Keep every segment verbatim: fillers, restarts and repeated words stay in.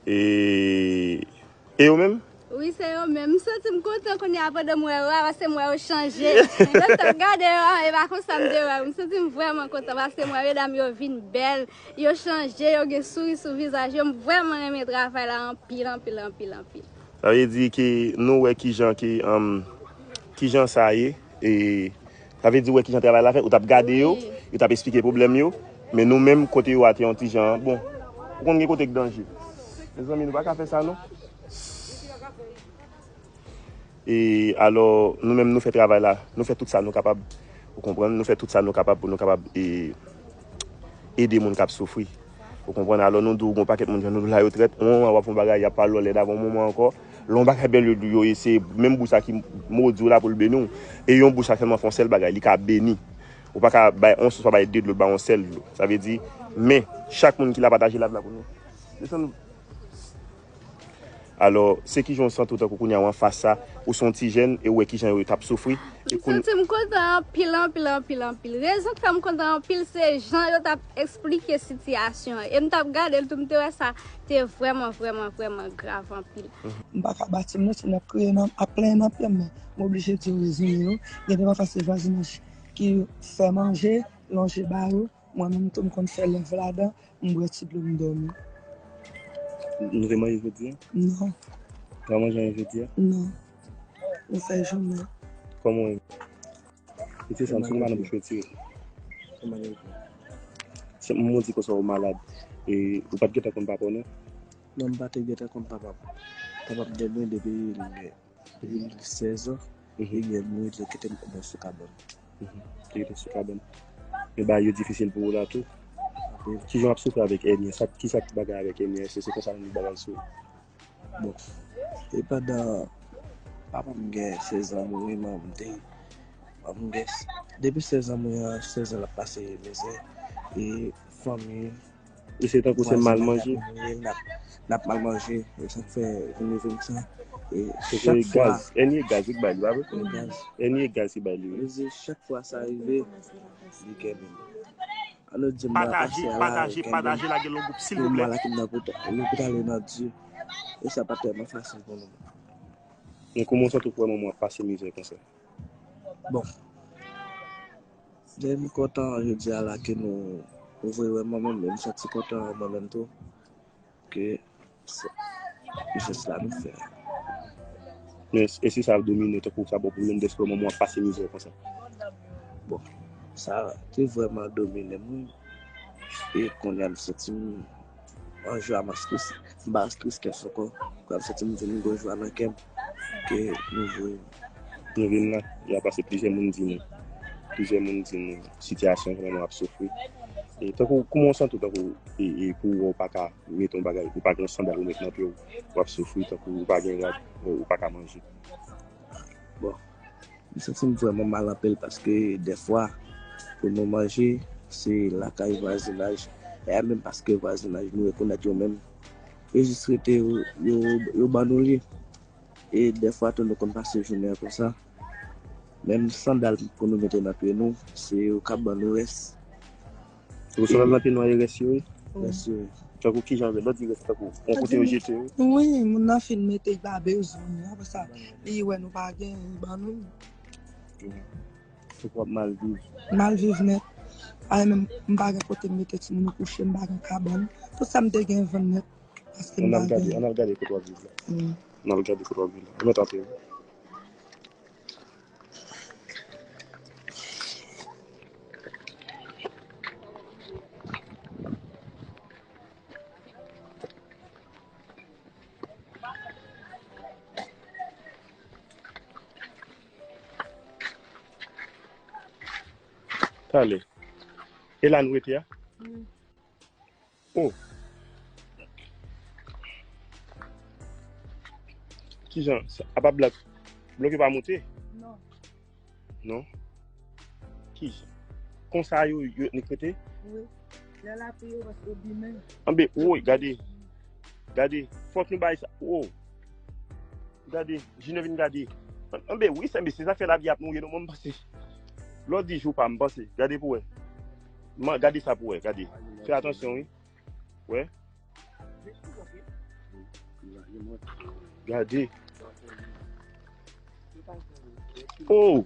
E, e yo menm? Wi, se yo menm. M santi m kontan kounye a pandan m wè yo a, paske m wè yo chanje. Lè m t ap gade yo a, e pa konsa m te wè yo. M santi m vrèman kontan, paske m wè medam yo vin bèl, yo chanje, yo gen souri sou vizaj yo. M vrèman renmen travay la anpil, anpil, anpil, anpil. Sa vle di ke nou wè kijan ke, um, kijan sa ye, e sa vle di wè kijan travay la fèt, ou t ap gade yo, wi, yo t ap esplike pwoblèm yo, men nou menm kote yo a te yon ti jan, bon, ou konn gen kote k danje. Mezanmi, nou pa ka fè sa non. E alò, nou menm nou fè travay la, nou fè tout sa nou kapab, ou konprann, nou fè tout sa nou kapab pou nou kapab, e, ede moun k ap soufri. Ou konprann? Alò, nou di w gon pakèt moun jan nou la yo trèt, yon moman w ap fè yon bagay, y ap pale w lèd, avan yon moman ankò, lè yon bagay bèl yo di w yo, e se menm bouch sa ki modi w la pou l beni w. E yon bouch sa sèlman fè yon sèl bagay, li ka beni. Ou pa ka bay yon sous pa bay de dlo, bay yon sèl dlo. Sa vle di, men, chak moun ki la pataje live la pou nou. Desann. Alò, se kijan w santi w tankou kounye a w anfas sa, ou se yon ti jèn e w wè kijan yo t ap soufri. E m kounye santi m kontan anpil, anpil, anpil, anpil. Rezon k fè m kontan anpil, se jan yo t ap eksplike sitiyasyon an. E m t ap gade l tou, m te wè sa te vrèman, vrèman, vrèman grav anpil. M pa ka bati m non, si n ap kriye nan, ap plenyen nan pye m, men m oblije di yo rezon yo. Gen de pafwa se vwazinaj ki fè manje, lonje ba yo. Mwen menm tou, m konn fè lèv ladan, m bwè ti dlo, m dòmi. Nou te manje jodi a? Non. Pa manje anyen jodi a? Non. Nou fè jounen. Kòman w ye? Mesye sa, m sou mal nan bouch retire. Kòman w ye? Se moun di konsa w malad. E ou pa t gentan konn papa w non? Non, m pa te gentan konn papa m. Papa m te mouri depi l gen depi l gen sèz an, mhm, li gen mouri, li kite m nan sou kabann. Mhm. Li kite sou kabann. Men bagay yo difisil pou ou la tou. Anpil. Kijan w ap soufri avèk èni an? Sa, kisa k bagay avèk èni an? Èske se konsa nou bagay sou? Bon, e pandan papa m gen sèz an mouri, manman m te, manman m gen, depi sèz an mouri an, sèz an l ap pase mizè. E fanmi, e se tankou se mal manje. N ap, n ap mal manje, e sa k fè vin rive konsa. E chak fwa gaz, èni e gaz, li k bay li, pa vre? Gaz. Èni e gaz ki bay li, wi. Li di chak fwa sa rive, li kenbe m. An nou di m nan pase a la, li kenbe m. Pataje, pataje, pataje, lage l yon gwoup, silvouplè. Pou mwa la ki m nan lopital, lopital yo nan di. E sa pa tèlman fasil pou nou. Men kòman w santi w pou wè manman w ap pase mizè konsa? Bon. Lè m kontan jodi a la ke nou, nou voye wè manman m, men m santi kontan mwen menm tou ke se, ke jès la nou fè a. Men èske sa ap domine w tankou sa ba w pwoblèm dèske manman w ap pase mizè konsa? Bon, sa te vrèman domine m, wi. E kounye a m santi m an jwa, m ap strese. M pa strese kè sou kò. Kwa m santi m vin gon jwa nan kè m ke nou voye m. Nou vin la, y a pase plizyè moun di nou. Plizyè moun di nou sitiyasyon kòman w ap soufri. E tankou, kòman w santi w tankou, e, e pou w wè w pa ka mete yon bagay, ou pa gen yon sandal ou met nan pye w, w ap soufri tankou ou pa gen rad, ou, ou pa ka manje. Bon, m santi m vrèman mal anpil paske dèfwa pou nou manje, se lakay vwazinaj. E menm paske vwazinaj nou rekonèt yo menm, yo jis rete yo, yo, yo ban nou li. E dèfwa tou nou konn pase jounen an konsa. Menm sandal pou nou mete nan pye nou, se yo k ap ban nou rès. Ou sou nan pye nou a, e rès yo, wi. Rès yo, wi. Tankou kijan, lè w di rès tankou yon kote yo jete, wi. Wi, moun nan fin mete, li pa bezwen, apre sa, li wè nou pa gen, li ban nou. Tankou w ap mal viv. Mal viv nèt. Ay, menm, m pa gen kote m mete timoun kouche, m pa gen kabann. Tout sa m te gen vann nèt, paske m pa gen. Ann al gade, ann al gade kote w ap viv la. Wi. Ann al gade kote w ap viv la. Ann al gade. Talè. E la nou rete a? Wi. Oh. Kijan? Sa, apa blòk, blòk yo pa monte? Non. Non? Kijan? Konsa yo, yo etnik rete? Wi. Lè lapli yo, paske yo bimen. Anben, woy, gade. Gade, fòk nou bay sa. Oh. Gade, Junior vin gade. Anben, wi, se, men se zafè lavi ap mouri, non, mwen, m panse. Lòt di jou pa, m panse. Gade pou wè. Man, gade sa pou wè, gade. Fè atansyon, wi. Wè. Gade. Oh!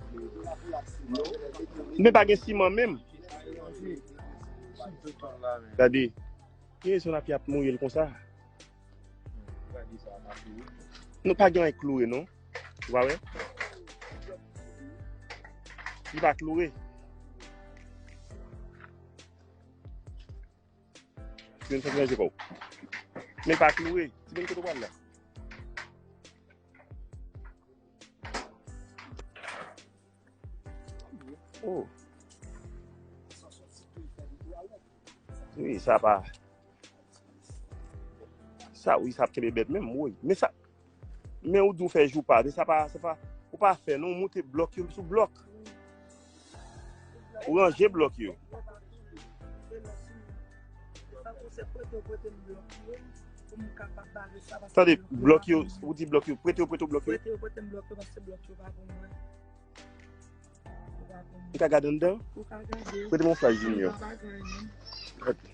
Men pa gen siman menm. Gade. Ki rezon lapli ap mouye l konsa? Nou pa gen anyen kloure, non. Ou pa wè? Li pa kloure. Timoun, fè ti ranje kò w. Men pa kloure. Timoun, kote w pral la? Oh. Wi, sa pa. Sa, wi, sa ap kenbe bèt menm, wi. Men sa, men ou di w fè jou pa, men sa pa, sa pa, ou pa fè, non, ou moute blòk yo sou blòk. Ou ranje blòk yo. Tande, blòk yo, ou di blòk yo, prete yo, prete yo blòk yo. Prete yo, prete m blòk yo, paske blòk yo pa pou mwen. Ou ka gade anndan? Ou ka gade. Prete m yon flach, Junior. Ou pa bagay, non. Ok.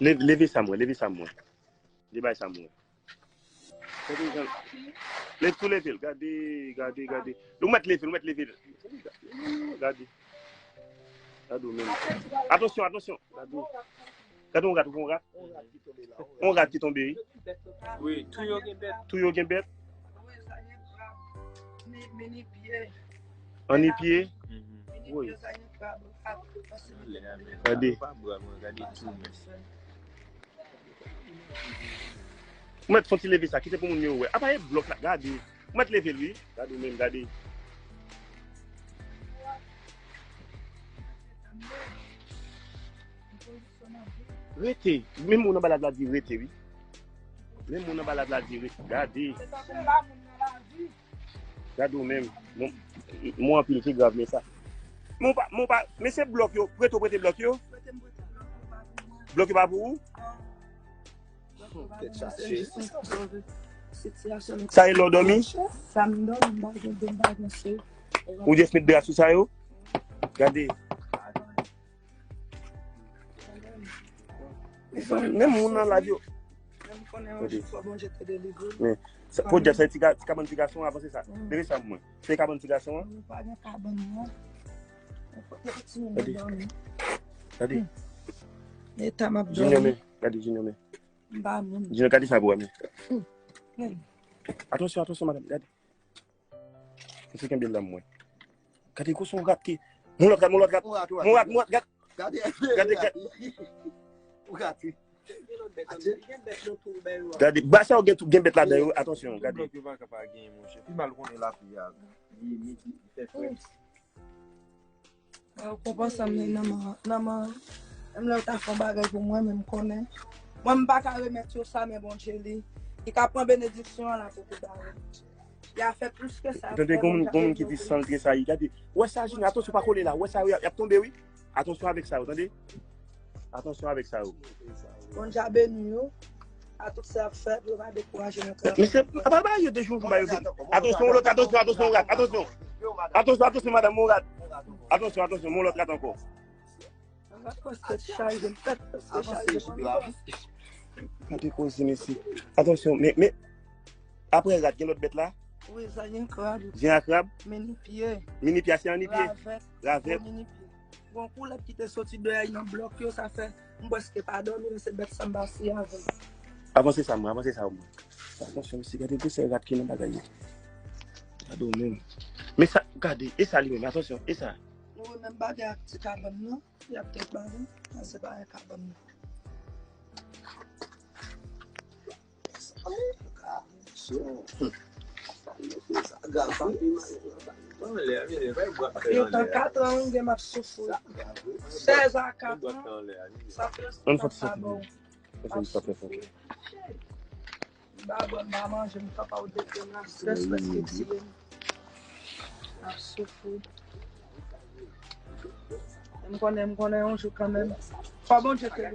Leve, leve sa mwen, leve sa mwen. Li bay sa mwen. Gade jan. Leve tou, leve l. Gade, gade, gade. Nou mèt leve l, nou mèt leve l. Gade. Gade w menm. Atansyon, atansyon. Gade. Gade yon rat, yon rat. Yon rat ki tonbe, wi. Wi, tou yo gen bèt. Tou yo gen bèt. Anni pye. Wi. Gade. Ou mèt fon ti leve sa, kite pou moun yo wè. Apa e blòk la, gade. Ou mèt leve l, wi. Gade w menm, gade. Rete. Menm moun anba la di rete, wi. Menm moun anba la di rete. Gade. Gade w menm. Bon, mwen anpil ki grav, men sa. Men w pa, men w pa, men se blòk yo, prete w prete blòk yo. Blòk yo pa pou ou. Tèt chaje. Sa e lè w dòmi? Sa m dòmi, m pa gen, m pa gen se. Ou just met dra sou sa yo? Gade. Menm moun nan lavi yo. Menm konnen yon jou fò Bondye te delivre. Men, sa, podyab, sa e ti ga-, ti kabann ti gason an, avanse sa. Leve sa pou mwen. Se kabann ti gason an? Nou pa gen kabann, non. Mwen fout mete timoun nan dòmi. Gade. Eta m ap dòmi. Junior, men. Gade, Junior, men. M pa moun. Junior, gade sa pou wè, men. Atansyon, atansyon, madanm, gade. Misye kenbe l la, mwen. Gade, gwo son rat ki. Mon lòt rat, mon lòt rat. Mon rat, mon rat, gade. Gade, gade. Ou gate. Gade, ba sa yo gen tou, gen bèt ladan yo, atansyon, gade. Blòk yo pa ka pa genyen, monchè. Pi mal konnen lapli a. Li, li, li fè frèt. Ou konprann sa m nan man, nan man. Menm lè yo ta fè yon bagay pou mwen, men m konnen. Mwen, m pa ka remèt yo sa, men Bondye li. Li ka pran benediksyon an la pou pi ba yo. Li a fè plis ke sa. Tande, gon moun, gon moun ki di san l tresayè. Gade, wè sa, Junior, atansyon, pa kole la. Wè sa, y ap, y ap tonbe, wi. Atansyon avèk sa yo, tande. Atansyon avèk sa yo. Bondye a beni yo. A tout sa y ap fè, pou yo pa dekouraje nan travay. Mesye, apa ba yo de jou, ba yo de. Atansyon, lòt, atansyon, atansyon, rat, atansyon. Atansyon, atansyon, madanm, mon rat. Atansyon, atansyon, mon lòt rat ankò. Rat prèske chaje, tèt prèske chaje. Gade koze, mesye. Atansyon, men, men, apre rat, gen lòt bèt la? Wi, sa gen krab. Gen krab? Mini pye. Mini pye, se anni pye? Ravèt. Ravèt. Gwo mini pye. Gon koulèv ki te soti deyò nan blòk yo, sa fè m prèske pa dòmi, men se bèt sa m pase avè l. Avanse sa, mwen, avanse sa, mwen. Atansyon, mesye, gade gwosè rat ki nan bagay yo. Gade w menm. Men sa, gade, e sa li menm, atansyon, e sa. Nou wè menm bagay ak ti kabann nan, y ap te bagay, sa se bagay kabann nan. Yo tan kat an, gen m ap soufri. Sèz a kat an, sa fè sa pa bon. M pa bwè, m pa manje, m pa pa ou depi nan strès prèske tiye m. M ap soufri. M konnen, m konnen yon jou kanmenm. Fò Bondye te